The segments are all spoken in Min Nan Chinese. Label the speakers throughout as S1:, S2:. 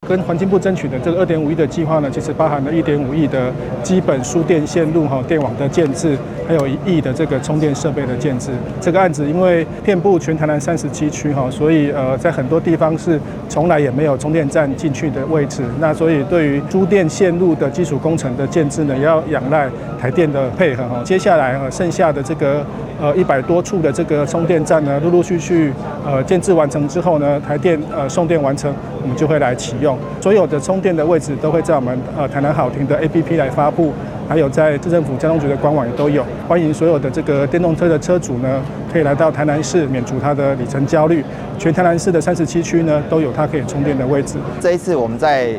S1: 跟環境部爭取的這個2.5億的計劃呢，其實包含了1.5億的基本輸電線路哈電網的建置，還有1億的這個充電設備的建置。這個案子因為遍佈全台南37區哈，所以在很多地方是從來也沒有充電站進去的位置。那所以對於輸電線路的基礎工程的建置呢，也要仰賴台電的配合哈。接下來剩下的這個100多處的這個充電站呢，陸陸續續建置完成之後呢，台電送電完成，我們就會來啟用。所有的充電的位置都會在我們台南好停的 APP 來發布，還有在市政府交通局的官網也都有。歡迎所有的這個電動車的車主呢，可以來到台南市免除他的里程焦慮。全台南市的37區呢，都有它可以充電的位置。
S2: 這一次我們在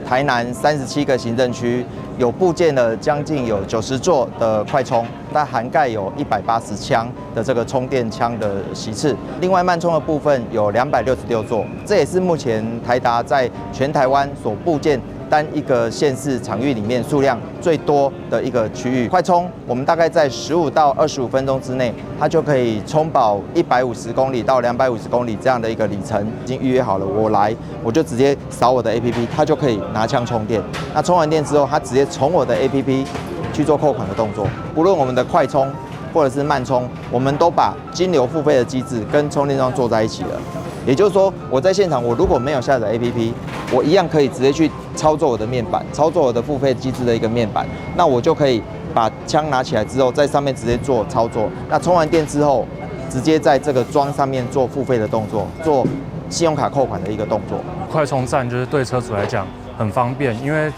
S2: 台南37個行政區有布建了將近有90座的快充，它涵蓋有180槍的這個充電槍的席次。另外慢充的部分有266座，這也是目前台達在全台灣所布建單一個縣市場域裡面數量最多的一個區域。快充我們大概在15到25分鐘之內，它就可以充飽150公里到250公里這樣的一個里程。已經預約好了，我來我就直接掃我的 APP，它就可以拿槍充電。那充完電之後，它直接從我的 APP 去做扣款的動作。不論我們的快充或者是慢充，我們都把金流付費的機制跟充電樁做在一起了。也就是說，我在現場，我如果沒有下載 APP，我一樣可以直接去操作我的面板，操作我的付費機制的一個面板，那我就可以把槍拿起來之後，在上面直接做操作。那充完電之後，直接在這個樁上面做付費的動作，做信用卡扣款的一個動作。
S3: 快充站就是對車主來講很方便，因為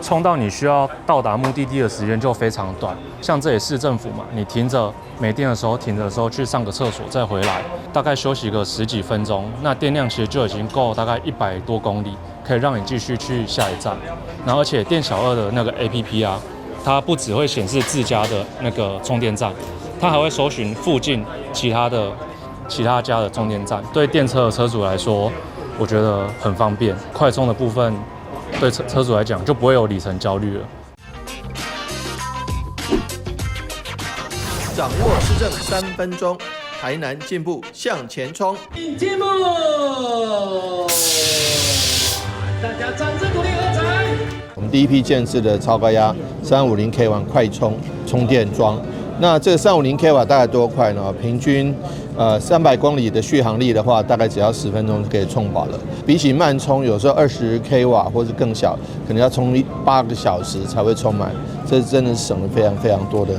S3: 充到你需要到達目的地的時間就非常短。像這裡市政府嘛，你停着沒電的時候，停着的時候去上個廁所再回來，大概休息個十幾分鐘，那電量其實就已經夠大概100多公里，可以讓你繼續去下一站。然後而且店小二的那個 APP 啊，它不只會顯示自家的那個充電站，它還會搜尋附近其他家的充電站。對電車的車主來說，我覺得很方便。快充的部分對車主來講就不會有里程焦慮了。
S4: 掌握市政3分鐘，台南進步向前衝。
S5: 進步，大家掌聲鼓勵喝彩。
S4: 我們第一批建置的超高壓350 k 瓦快充充電樁，那這個350 k 瓦大概多快呢？平均300公里的續航力的話，大概只要10分鐘就可以充飽了。比起慢充，有時候20 k 瓦或者更小，可能要充8個小時才會充滿。這真的是省了非常非常多的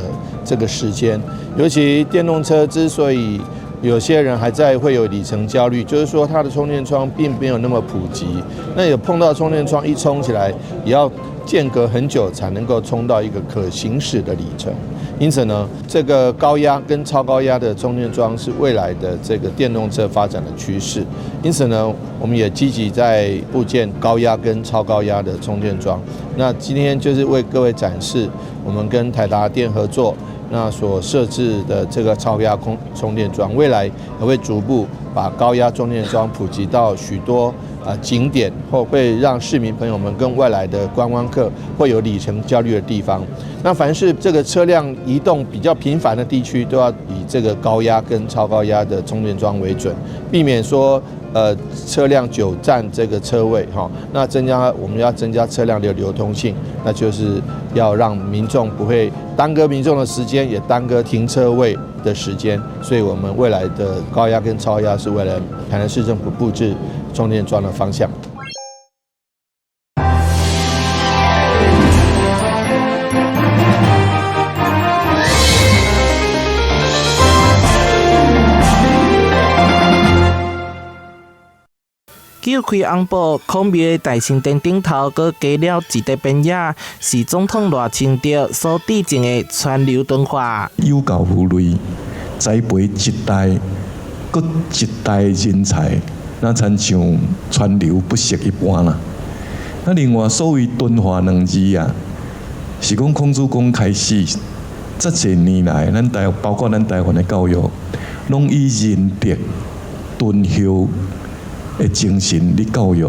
S4: 這個時間。尤其電動車之所以有些人還在會有里程焦慮，就是說它的充電樁並沒有那麼普及。那有碰到充電樁一充起來，也要間隔很久才能夠充到一個可行駛的里程。因此呢，這個高壓跟超高壓的充電樁是未來的這個電動車發展的趨勢。因此呢，我們也積極在布建高壓跟超高壓的充電樁。那今天就是為各位展示我們跟台達電合作那所設置的這個超高壓空充電樁，未來也會逐步把高壓充電樁普及到許多景點，或會讓市民朋友們跟外來的觀光客會有里程焦慮的地方。那凡是這個車輛移動比較頻繁的地區，都要以這個高壓跟超高壓的充電樁為準，避免說車輛久佔這個車位哈。那增加我們要增加車輛的流通性，那就是要讓民眾不會耽擱民眾的時間，也耽擱停車位的時間。所以我們未來的高壓跟超壓是未來台南市政府布置充電樁的方向。
S6: 救開紅埔孔廟的大成殿頂頭，閣加了一塊邊仔，是總統賴清德所致贈的川流敦化。
S7: 有教無類，栽培一代閣一代人才，若親像川流不息一般啦。那另外，所謂敦化兩字啊，是講孔子講開始，這濟年來，咱台包括咱台灣的教育，攏以仁德敦孝的精神咧教育。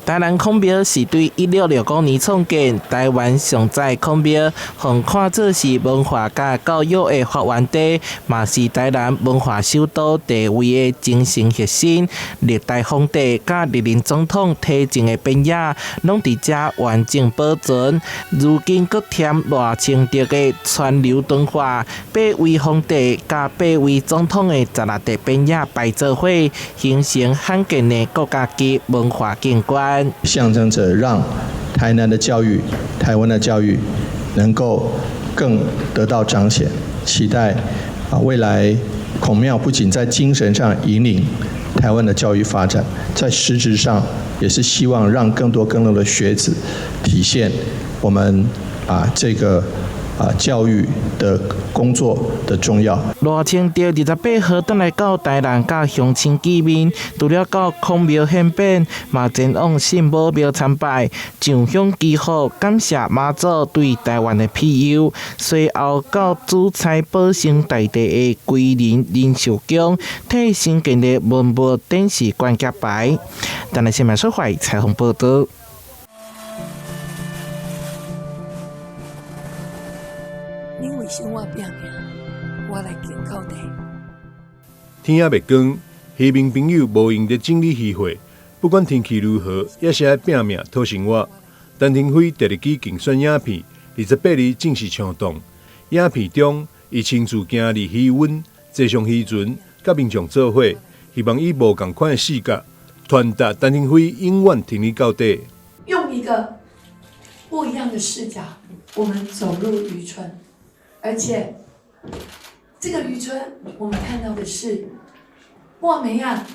S6: 台南孔廟是對1660年創建，台灣上早孔廟，予看做是文化佮教育的發源地，嘛是台南文化首都地位的精神核心。歷代皇帝佮歷任總統題贈的匾額，攏佇遮完整保存。如今閣添賴清德的傳流敦化，八位皇帝佮八位總統的16塊匾額擺做伙，形成罕見的國家級文化景觀。
S4: 象徵著讓台南的教育、台灣的教育能夠更得到彰顯。期待啊，未來孔廟不僅在精神上引領台灣的教育發展，在實質上也是希望讓更多更多的學子體現我們啊這個教育的工作的重要。
S6: 賴清德28號轉來到台南，佮鄉親見面，除了到孔廟獻匾，嘛前往聖母廟參拜，上香祈福，感謝媽祖對台灣的庇佑。隨後到主差保生大帝的歸仁仁壽宮，替新建的文物展示館揭牌。台南新聞小懷採訪報導。
S8: 你為生活拼命，我來健康的。
S9: 天仔欲光，漁民朋友無閒咧整理漁貨，不管天氣如何，也是愛拼命討生活。陳亭妃第二支競選影片，28日正式上檔。影片中，伊親自行入漁塭，坐上漁船，佮民眾做伙，希望以無仝款的視角，傳達陳亭妃永遠挺你到底。
S8: 用一個不一樣的視角，我們走入漁村。而且，這個漁村，我們看到的是半暝仔，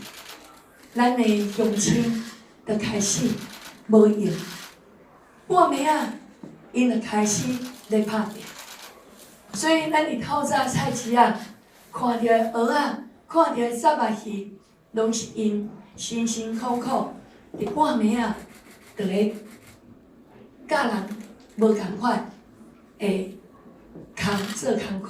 S8: 咱的鄉親就開始無閒。半暝仔，𪜶就開始咧拍拚。所以，咱佇透早菜市仔看著的蚵仔，看著的雜仔魚，攏是𪜶辛辛苦苦佇半暝仔，就咧佮人無仝款的工做工課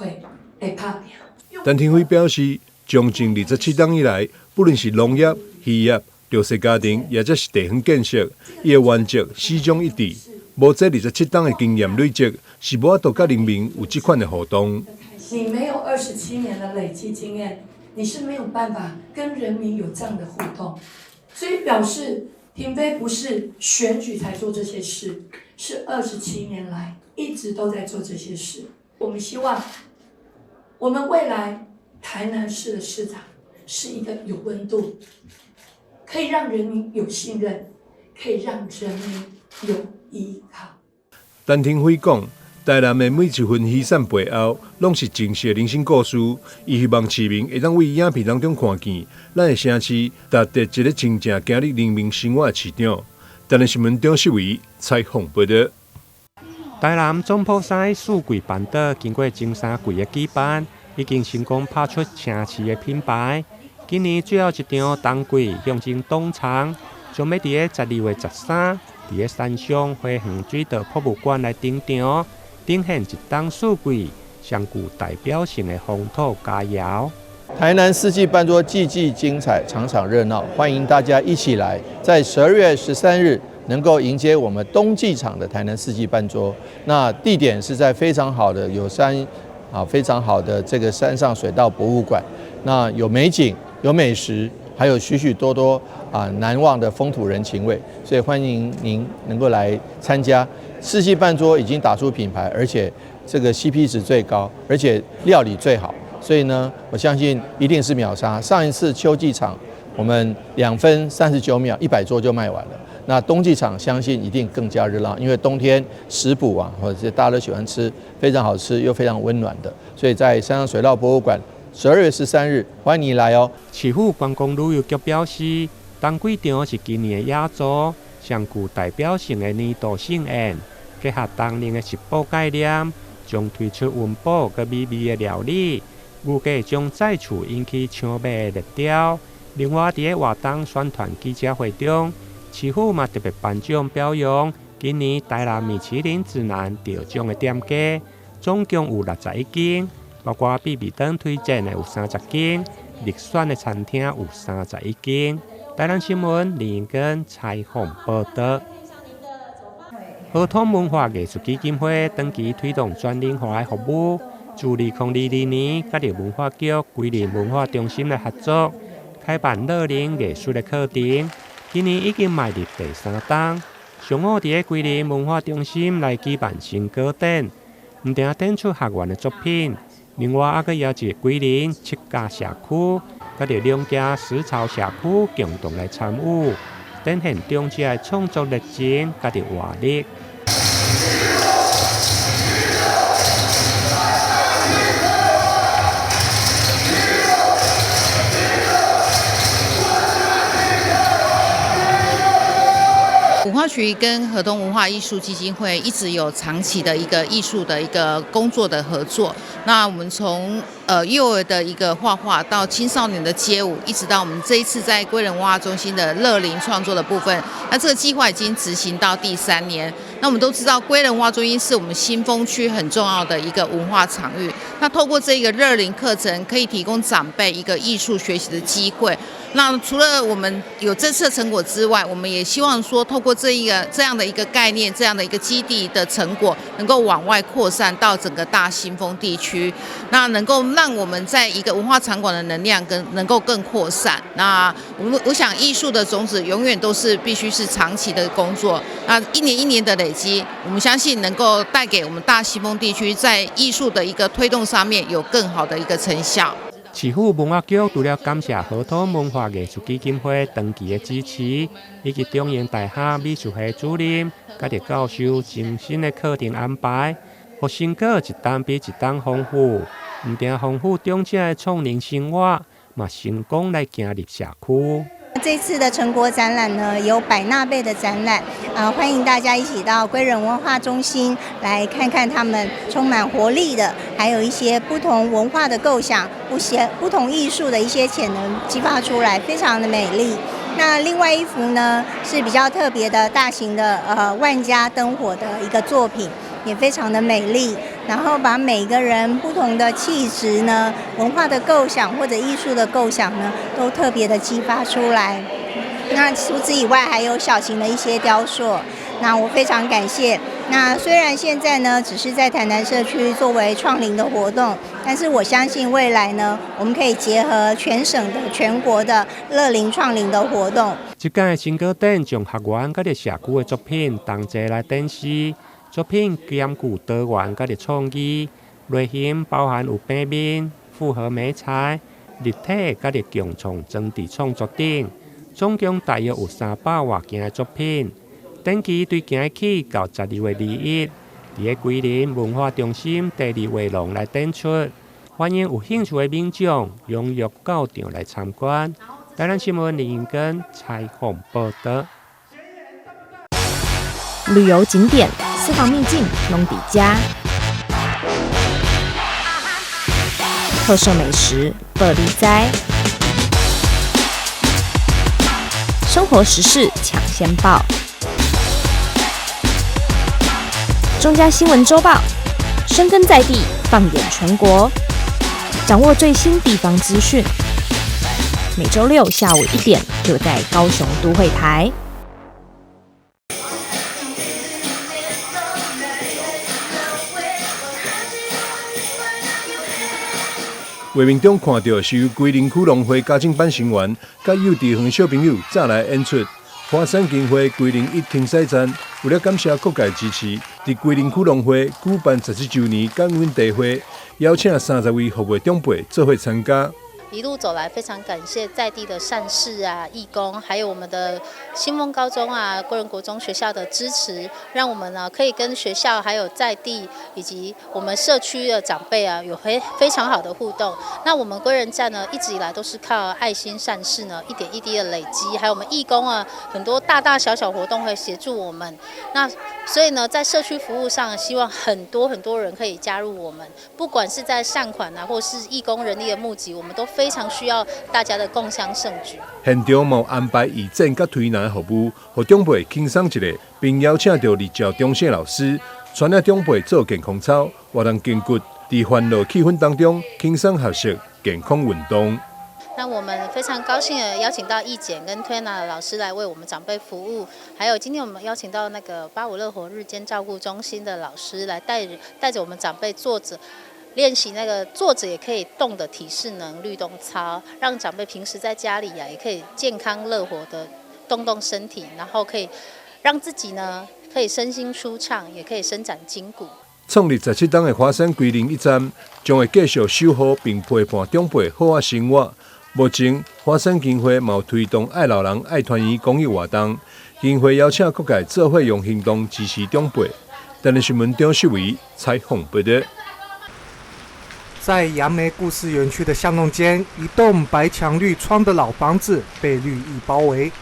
S8: 會拍拚。
S9: 陳亭妃表示，將近27冬以來，不論是農業、漁業、弱勢家庭，抑者是地方建設，伊的原則始終一致。無這27冬的經驗累積，是無法度佮人民有這款的互動。
S8: 你沒有27年的累積經驗，你是沒有辦法跟人民有這樣的互動。所以表示，亭妃不是選舉才做這些事，是27年來一直都在做這些事。我們希望，我們未來台南市的市長是一個有溫度，可以讓人民有信任，可以讓人民有依靠。
S9: 陳亭妃講，台南的每一份漁產背後，攏是真實的人生故事。伊希望市民會當為影片當中看見，咱的城市達到一个真正走入人民生活的市長。台南新聞張世維採訪報導。
S10: 台南總鋪西四季辦桌經過前三季的舉辦，已經成功拍出城市的品牌。今年最後一場冬季象徵冬藏，將欲佇个12月13，佇个山上花園水道博物館來登場，呈現一冬四季上具代表性的風土佳餚。
S4: 台南四季辦桌季季精彩，場場熱鬧，歡迎大家一起來，在12月13日能夠迎接我們冬季場的台南四季辦桌。那地點是在非常好的有山啊，非常好的這個山上水道博物館。那有美景，有美食，還有許許多多啊難忘的風土人情味，所以歡迎您能夠來參加。四季辦桌已經打出品牌，而且這個 CP 值最高，而且料理最好。所以呢，我相信一定是秒殺。上一次秋季場，我們2分39秒，100桌就賣完了。那冬季場相信一定更加熱鬧，因為冬天食補啊，或者是大家都喜歡吃，非常好吃又非常溫暖的。所以在山上水道博物館，12月13日，歡迎你來哦。
S10: 市府觀光旅遊局表示，冬季場是今年的壓軸，上具代表性的年度盛宴，結合冬令的食補概念，將推出溫補佮美味的料理。預計將再次引起搶買的熱潮。另外，佇个活動宣傳記者會中，市府嘛特別頒獎表揚今年台南米其林指南得獎的店家，總共有61間，包括必比登推薦的有30間，入選的餐廳有31間。台南新聞林根採訪報導。河通文化藝術基金會長期推動全齡化的服務，自2022年佮文化局歸仁文化中心來合作，開辦樂齡藝術的課程。今年已經邁入第三冬，上午佇個歸仁文化中心來舉辦成果展，毋但展出學員的作品，另外猶閣邀集歸仁七家社區，佮著兩家石槽社區共同來參與，展現長者的創作熱情佮著活力。
S11: 文化局跟河東文化藝術基金會一直有長期的一個藝術的一個工作的合作。那我們從幼兒的一個畫畫到青少年的街舞，一直到我們這一次在歸仁文化中心的樂齡創作的部分，那這個計劃已經執行到第三年。那我們都知道，歸仁文化中心是我們新豐區很重要的一個文化場域。那透過這個樂齡課程，可以提供長輩一個藝術學習的機會。那除了我們有這次的成果之外，我們也希望說，透過這樣的一個概念，這樣的一個基地的成果，能夠往外擴散到整個大新豐地區，那能夠讓我們在一個文化場館的能量更能夠更擴散。那我想藝術的種子永遠都是必須是長期的工作，那一年一年的累積，我們相信能夠帶給我們大新豐地區在藝術的一個推動上面有更好的一個成效。
S10: 市府文化局除了感謝河東文化藝術基金會長期的支持，以及中正大學美術系主任佮著教授精心的課程安排，予成果一冬比一冬豐富。毋但豐富長者的創齡生活，嘛成功來行入社區。
S12: 這次的成果展覽呢，有百衲被的展覽，啊，歡迎大家一起到歸仁文化中心來看看他們充滿活力的，還有一些不同文化的構想，不同藝術的一些潛能激發出來，非常的美麗。那另外一幅呢，是比較特別的大型的萬家燈火的一個作品，也非常的美麗。然後把每個人不同的氣質呢、文化的構想或者藝術的構想呢，都特別的激發出來。那除此以外，還有小型的一些雕塑。那我非常感謝。那雖然現在呢，只是在台南社區作為創齡的活動，但是我相信未來呢，我們可以結合全省的、全國的樂齡創齡的活動。
S10: 這屆成果展將學員佮社區的作品同齊來展示。作品兼具多元佮創意，類型包含有平面、複合媒材、立體佮共創裝置創作等，總共大約有300外件的作品。展期對今日起到12月21，佇个歸仁文化中心第二畫廊來展出，歡迎有興趣的民眾踴躍到場來參觀。台南新聞林根採訪報導。
S13: 旅遊景點、私房秘境攏佇遮，特色美食報你知，生活時事搶先報，中嘉新聞週報，深耕在地，放眼全國，掌握最新地方資訊。每週六下午1點，就在高雄都會台。
S9: 畫面中看到是由歸仁區農會家政班成員佮幼稚園小朋友早來演出。華山基金會歸仁一停賽站，為了感謝各界支持，佇歸仁區農會舉辦17週年感恩大會，邀請30位服務長輩做伙參加。
S14: 一路走來，非常感謝在地的善事啊、義工，還有我們的新豐高中啊、歸仁國中學校的支持，讓我們呢可以跟學校、還有在地以及我們社區的長輩啊，有非常好的互動。那我們歸仁站呢，一直以來都是靠愛心善事呢，一點一滴的累積，還有我們義工啊，很多大大小小活動會協助我們。那所以呢，在社區服務上，希望很多很多人可以加入我們，不管是在善款啊，或是義工人力的募集，我們都非常需要大家的共襄盛舉。
S9: 現場嘛有安排義診佮推拿服務，予長輩輕鬆一下，並邀請著日照中正老師，帶領長輩做健康操，活動筋骨，佇歡樂氣氛當中輕鬆學習健康運動。
S14: 那我們非常高興的邀請到易簡跟推拿的老師來為我們長輩服務，還有今天我們邀請到那個85樂活日間照顧中心的老師來帶著我們長輩坐着練習那個坐着也可以動的體適能律動操，讓長輩平時在家裡啊也可以健康樂活的動動身體，然後可以讓自己呢可以身心舒暢，也可以伸展筋骨。
S9: 創立17冬的華山歸仁驛站將會繼續守護並陪伴長輩好仔生活。目前，華山基金會嘛有推動愛老人愛團圓公益活動，基金會邀請各界做伙用行動支持長輩。台南新聞張秀維採訪報道。
S15: 在楊梅故事園區的巷弄間，一棟白牆綠窗的老房子被綠意包圍，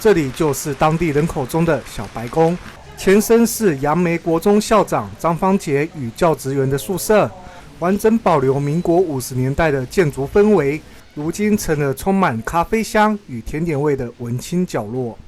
S15: 這裡就是當地人口中的小白宮。前身是楊梅國中校長張方傑與教職員的宿舍，完整保留民國50年代的建築氛圍，如今成了充滿咖啡香與甜點味的文青角落。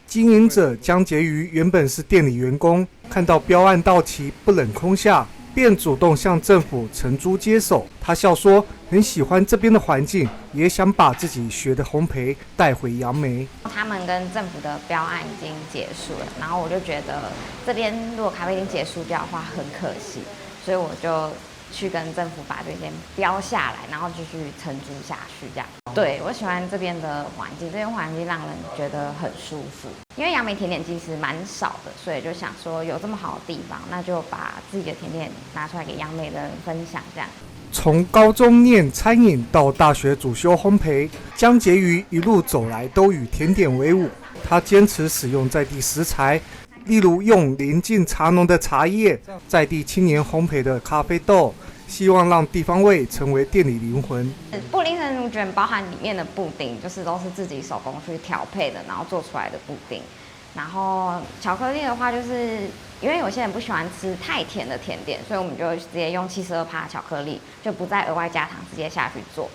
S15: 經營者江婕妤原本是店裡員工，看到標案到期不忍空下，便主動向政府承租接手。他笑說，很喜歡這邊的環境，也想把自己學的烘焙帶回楊梅。
S16: 他們跟政府的標案已經結束了，然後我就覺得這邊如果咖啡廳結束掉的話很可惜，所以我就去跟政府把這間標下來，然後繼續承租下去。這樣，對，我喜歡這邊的環境，這邊環境讓人覺得很舒服。因為楊梅甜點其實蠻少的，所以就想說有這麼好的地方，那就把自己的甜點拿出來給楊梅的人分享。這樣。
S15: 從高中念餐飲到大學主修烘焙，江婕妤一路走來都與甜點為伍。她堅持使用在地食材，例如用鄰近茶農的茶葉、在地青年烘焙的咖啡豆，希望讓地方味成為店裡靈魂。
S16: 布丁生乳捲包含裡面的布丁，就是都是自己手工去調配的，然後做出來的布丁。然後巧克力的話，就是因為有些人不喜歡吃太甜的甜點，所以我們就直接用72%巧克力，就不再額外加糖，直接下去做。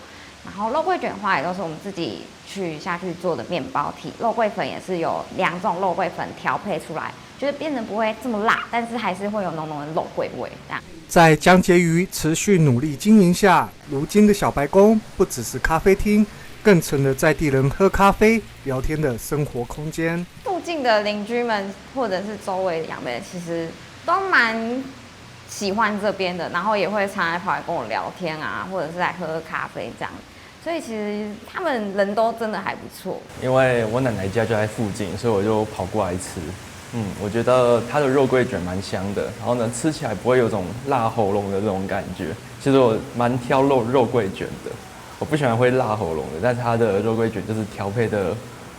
S16: 然後肉桂捲的話，也都是我們自己去下去做的麵包體。肉桂粉也是有兩種肉桂粉調配出來，就是變得不會這麼辣，但是還是會有濃濃的肉桂味。這樣。
S15: 在江婕妤持續努力經營下，如今的小白宮不只是咖啡廳，更成了在地人喝咖啡、聊天的生活空間。
S16: 附近的鄰居們或者是周圍的楊梅，其實都蠻喜歡這邊的，然後也會常常跑來跟我聊天啊，或者是來喝喝咖啡這樣。所以其實他們人都真的還不錯。
S17: 因為我奶奶家就在附近，所以我就跑過來吃。我覺得它的肉桂捲蠻香的，然後呢，吃起來不會有種辣喉嚨的這種感覺。其實我蠻挑肉桂捲的，我不喜歡會辣喉嚨的，但是它的肉桂捲就是調配的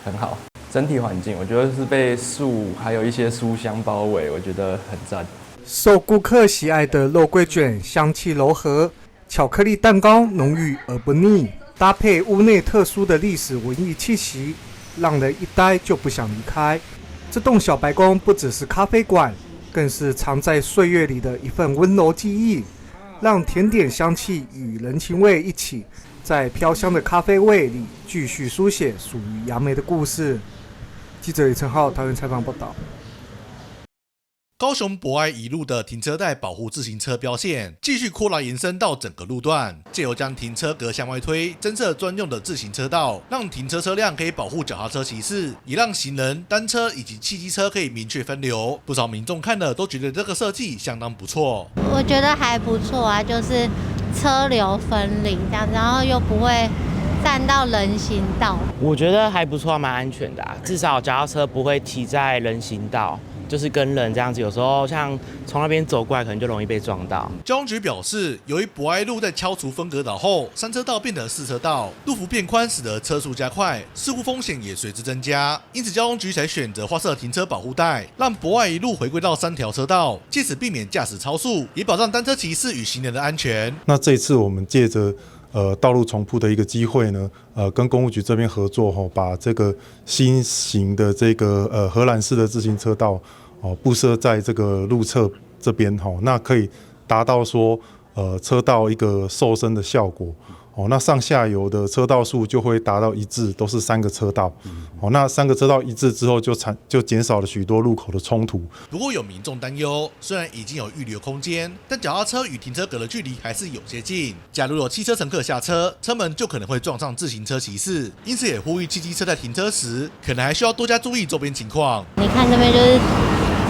S17: 很好。整體環境我覺得是被樹還有一些書香包圍，我覺得很讚。
S15: 受顧客喜愛的肉桂捲香氣柔和，巧克力蛋糕濃郁而不膩，搭配屋內特殊的歷史文藝氣息，讓人一待就不想離開。這棟小白宮不只是咖啡館，更是藏在歲月裡的一份溫柔記憶，讓甜點香氣與人情味一起，在飄香的咖啡味裡繼續書寫屬於楊梅的故事。記者李成浩桃園採訪報道。
S18: 高雄博愛一路的停車帶保護自行車標線繼續擴大延伸到整個路段，藉由將停車格向外推，增設專用的自行車道，讓停車車輛可以保護腳踏車騎士，也讓行人、單車以及汽機車可以明確分流。不少民眾看了都覺得這個設計相當不錯。
S19: 我覺得還不錯啊，就是車流分離這樣，然後又不會佔到人行道。
S20: 我覺得還不錯，蠻安全的啊，至少腳踏車不會騎在人行道。就是跟人這樣子，有時候像從那邊走過來，可能就容易被撞到。
S18: 交通局表示，由於博愛路在敲除分隔島後，三車道變成四車道，路幅變寬，使得車速加快，事故風險也隨之增加。因此，交通局才選擇劃設停車保護帶，讓博愛一路回歸到三條車道，借此避免駕駛超速，也保障單車騎士與行人的安全。
S21: 那這次我們借着道路重鋪的一個機會呢，跟工務局這邊合作吼，把這個新型的這個荷蘭式的自行車道哦佈設在這個路側這邊吼，那可以達到說車道一個瘦身的效果。哦，那上下游的車道數就會達到一致，都是三個車道。哦，那三個車道一致之後就減少了許多路口的衝突。
S18: 不過有民眾擔憂，雖然已經有預留空間，但腳踏車與停車格的距離還是有些近。假如有汽車乘客下車，車門就可能會撞上自行車騎士。因此也呼籲汽機車在停車時，可能還需要多加注意周邊情況。
S19: 你看這邊就是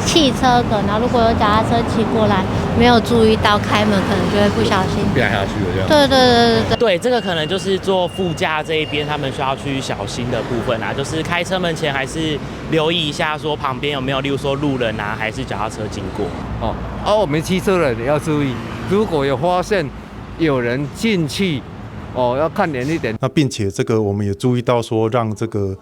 S19: 汽車格，然後如果有腳踏車騎過來，沒有注意到開門，可能就會不小心
S9: 掉下去了這樣。
S19: 對對對對對。
S20: 對，這個可能就是坐副駕這一邊，他們需要去小心的部分啊，就是開車門前還是留意一下，說旁邊有沒有，例如說路人啊，還是腳踏車經過。
S1: 哦，啊，我們騎車的也要注意，如果有發現有人進去，哦，要看遠一點。
S21: 那並且這個我們也注意到說，讓這個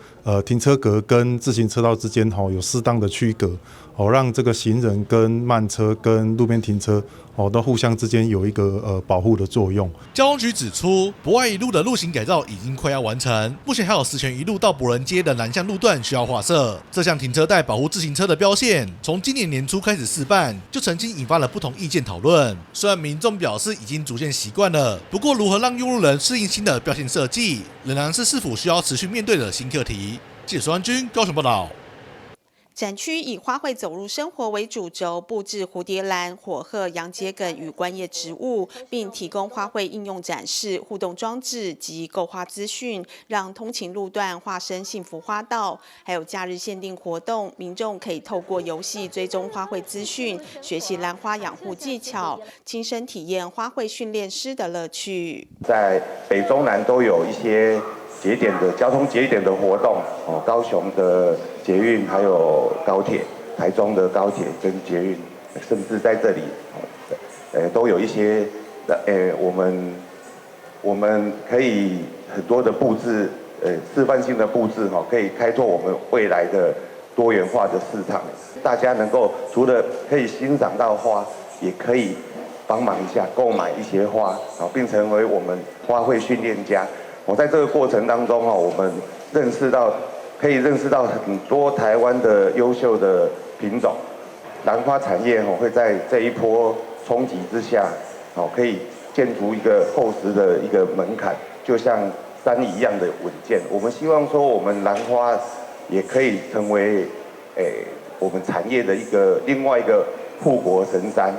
S21: 停車格跟自行車道之間吼有適當的區隔，哦，讓這個行人跟慢車跟路邊停車哦都互相之間有一個保護的作用。
S18: 交通局指出，博愛一路的路型改造已經快要完成，目前還有十全一路到博仁街的南向路段需要劃設。這項停車帶保護自行車的標線，從今年年初開始試辦，就曾經引發了不同意見討論。雖然民眾表示已經逐漸習慣了，不過如何讓用路人適應新的標線設計，仍然是市府需要持續面對的新課題。記者孫安軍高雄報道。
S22: 展區以花卉走入生活為主軸，布置蝴蝶蘭、火鶴、洋桔梗與觀葉植物，並提供花卉應用展示、互動裝置及購花資訊，讓通勤路段化身幸福花道。還有假日限定活動，民眾可以透過遊戲追蹤花卉資訊，學習蘭花養護技巧，親身體驗花卉訓練師的樂趣。
S23: 在北中南都有一些節點的交通節點的活動，哦，高雄的捷運還有高鐵，台中的高鐵跟捷運，甚至在這裡，都有一些，我們可以很多的布置，示範性的布置，哈，可以開拓我們未來的多元化的市場。大家能夠除了可以欣賞到花，也可以幫忙一下購買一些花，啊，並成為我們花卉訓練家。我在這個過程當中，我們認識到，可以認識到很多台灣的優秀的品種，蘭花產業會在這一波衝擊之下，可以建築一個厚實的一個門檻，就像山一樣的穩健。我們希望說，我們蘭花也可以成為，我們產業的一個另外一個護國神山。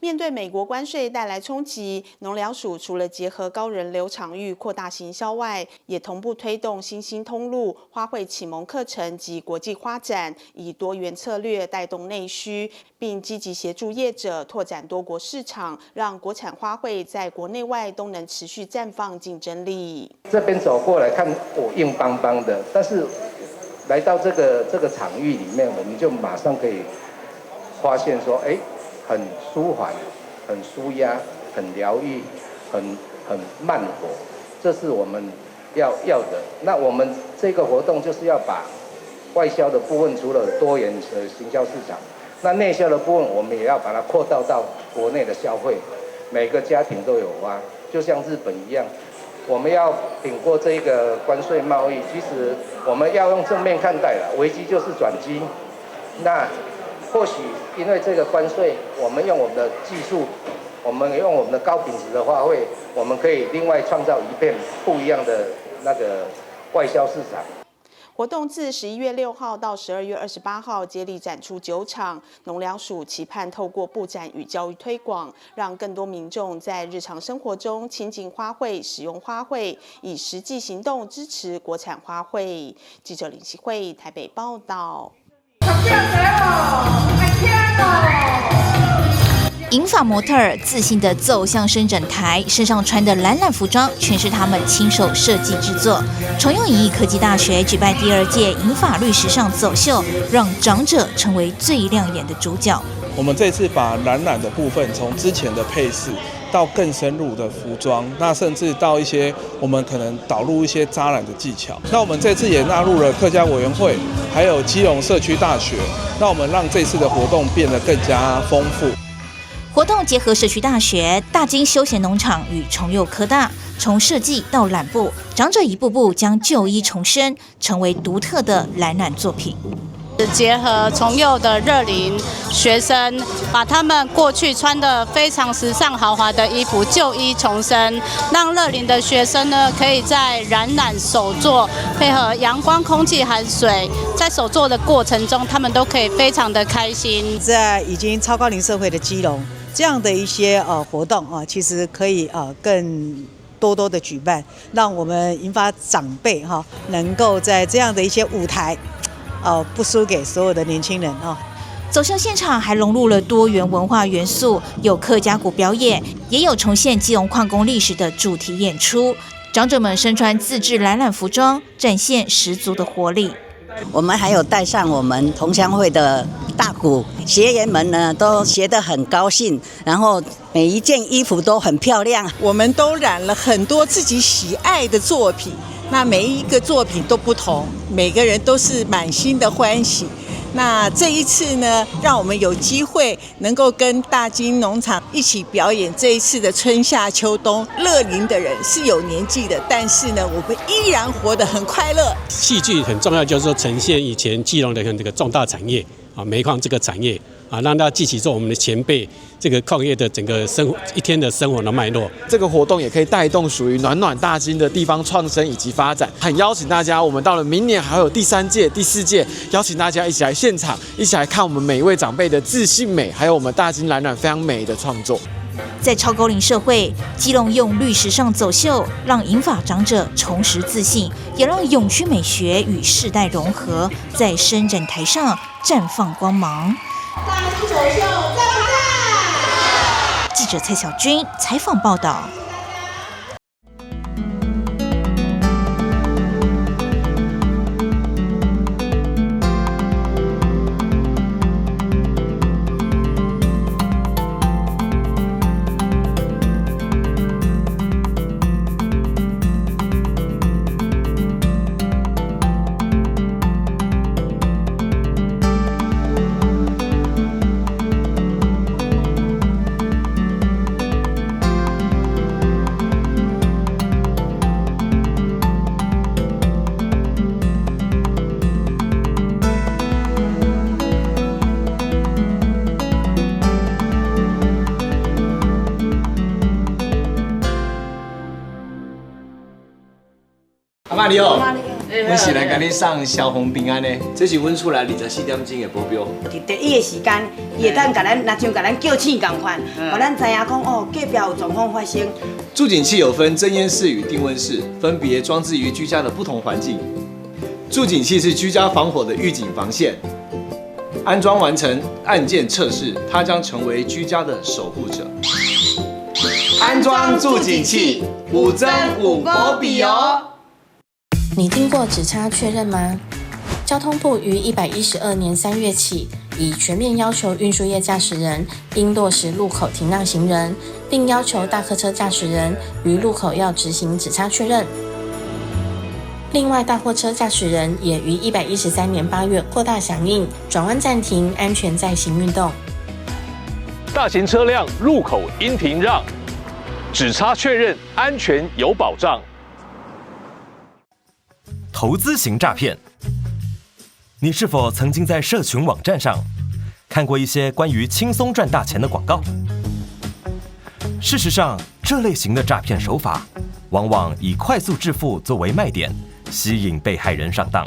S22: 面對美國關稅帶來衝擊，農糧署除了結合高人流場域擴大行銷外，也同步推動新興通路、花卉啟蒙課程及國際花展，以多元策略帶動內需，並積極協助業者拓展多國市場，讓國產花卉在國內外都能持續綻放競爭力。
S24: 這邊走過來看，我硬邦邦的，但是來到這個場域裡面，我們就馬上可以發現說，哎，很舒緩，很舒壓，很療癒，很慢活，這是我們要的。那我們這個活動就是要把外銷的部分，除了多元的行銷市場，那內銷的部分，我們也要把它擴大到國內的消費。每個家庭都有花，就像日本一樣，我們要挺過這個關稅貿易，其實我們要用正面看待了，危機就是轉機。那或許因為這個關稅，我們用我們的技術，我們用我們的高品質的花卉，我們可以另外創造一片不一樣的那個外銷市場。
S22: 活動自11月6號到12月28號接力展出9場。農糧署期盼透過布展與教育推廣，讓更多民眾在日常生活中親近花卉、使用花卉，以實際行動支持國產花卉。記者林希慧台北報道。
S25: 銀髮模特兒自信地走向伸展台，身上穿的藍染服裝全是他們親手設計製作。重用影藝科技大學舉辦第二屆銀髮綠時尚走秀，讓長者成為最亮眼的主角。
S26: 我們這次把藍染的部分，從之前的配飾到更深入的服裝，那甚至到一些我們可能導入一些紮染的技巧。那我們這次也納入了客家委員會，還有基隆社區大學，那我們讓這次的活動變得更加豐富。
S25: 活動結合社區大學、大金休閒農場與重幼科大，從設計到染布，長者一步步將舊衣重生，成為獨特的藍染作品。
S2: 結合重幼的樂齡學生，把他們過去穿的非常時尚豪華的衣服舊衣重生，讓樂齡的學生呢，可以在染染手作，配合陽光、空氣和水，在手作的過程中，他們都可以非常的開心。
S3: 在已經超高齡社會的基隆，這樣的一些活動啊，其實可以更多多的舉辦，讓我們銀髮長輩哈能夠在這樣的一些舞台，不輸給所有的年輕人啊。
S25: 走秀現場還融入了多元文化元素，有客家鼓表演，也有重現基隆礦工歷史的主題演出。長者們身穿自製藍染服裝，展現十足的活力。
S5: 我們還有帶上我們同鄉會的大鼓，學員們呢都學得很高興，然後每一件衣服都很漂亮。
S6: 我們都染了很多自己喜愛的作品，那每一個作品都不同，每個人都是滿心的歡喜。那這一次呢，讓我們有機會能夠跟大金農場一起表演這一次的春夏秋冬。樂齡的人是有年紀的，但是呢，我們依然活得很快樂。
S7: 戲劇很重要，就是說呈現以前基隆的這個重大產業啊，煤礦這個產業啊，讓大家記起說我們的前輩這個礦業的整個生活一天的生活的脈絡。
S8: 這個活動也可以帶動屬於暖暖大金的地方創生以及發展。很邀請大家，我們到了明年還有第三屆、第四屆，邀請大家一起來現場，一起來看我們每一位長輩的自信美，還有我們大金藍染非常美的創作。
S25: 在超高齡社會，基隆用綠時尚走秀，讓銀髮長者重拾自信，也讓永續美學與世代融合，在伸展台上綻放光芒。
S27: 大金走秀讚不讚？
S25: 記者蔡小軍採訪報道。
S28: 阿嬤你好，阮是來共你送消防平安的，這是阮厝內24點鐘的保鏢。
S29: 佇第一个時間，伊會當共咱，若像共咱叫醒仝款，予咱知影講哦，隔壁有狀況發生。
S28: 住警器有分偵煙室與定溫室，分別裝置於居家的不同環境。住警器是居家防火的預警防線，安裝完成按鍵測試，它將成為居家的守護者。安裝住警器，五增五保比哦。
S30: 你聽過指差確認嗎？交通部於112年3月起，已全面要求運輸業駕駛人應落實路口停讓行人，並要求大客車駕駛人於路口要執行指差確認。另外，大貨車駕駛人也於113年8月擴大響應，轉彎暫停，安全載行運動。
S31: 大型車輛路口應停讓，指差確認安全有保障。
S32: 投資型詐騙，你是否曾經在社群網站上看過一些關於輕鬆賺大錢的廣告？事實上，這類型的詐騙手法往往以快速致富作為賣點，吸引被害人上當，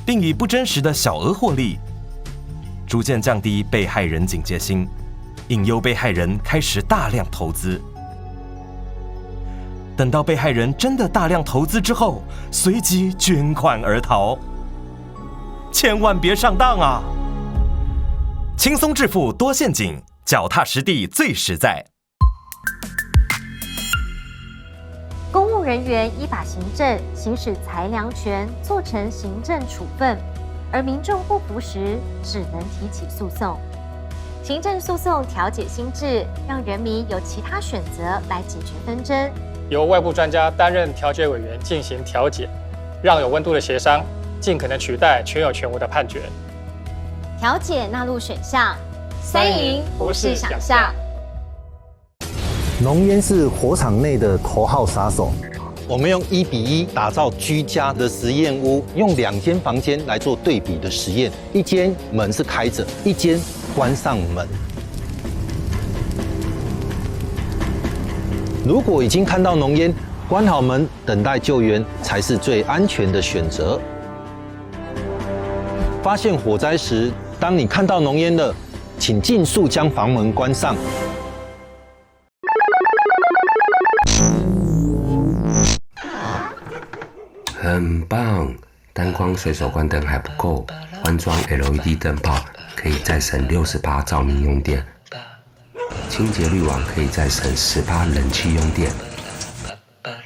S32: 並以不真實的小額獲利，逐漸降低被害人警戒心，引誘被害人開始大量投資。等到被害人真的大量投資之後，隨即捲款而逃。千萬別上當啊！輕鬆致富多陷阱，腳踏實地最實在。
S33: 公務人員依法行政，行使裁量權，做成行政處分，而民眾不服時，只能提起訴訟。行政訴訟調解新制，讓人民有其他選擇來解決紛爭。
S34: 由外部專家擔任調解委員進行調解，讓有溫度的協商盡可能取代全有全無的判決。
S33: 調解納入選項，三贏不是想象。
S35: 濃煙是火場內的頭號殺手。
S1: 我們用1比1打造居家的實驗屋，用兩間房間來做對比的實驗，一間門是開着，一間關上門。如果已經看到濃煙，關好門等待救援才是最安全的選擇。發現火災時，當你看到濃煙了，請盡速將房門關上。
S4: 很棒，單光隨手關燈還不夠，換裝 LED 燈泡可以再省60%照明用電，清潔濾網可以再省10%冷氣用電。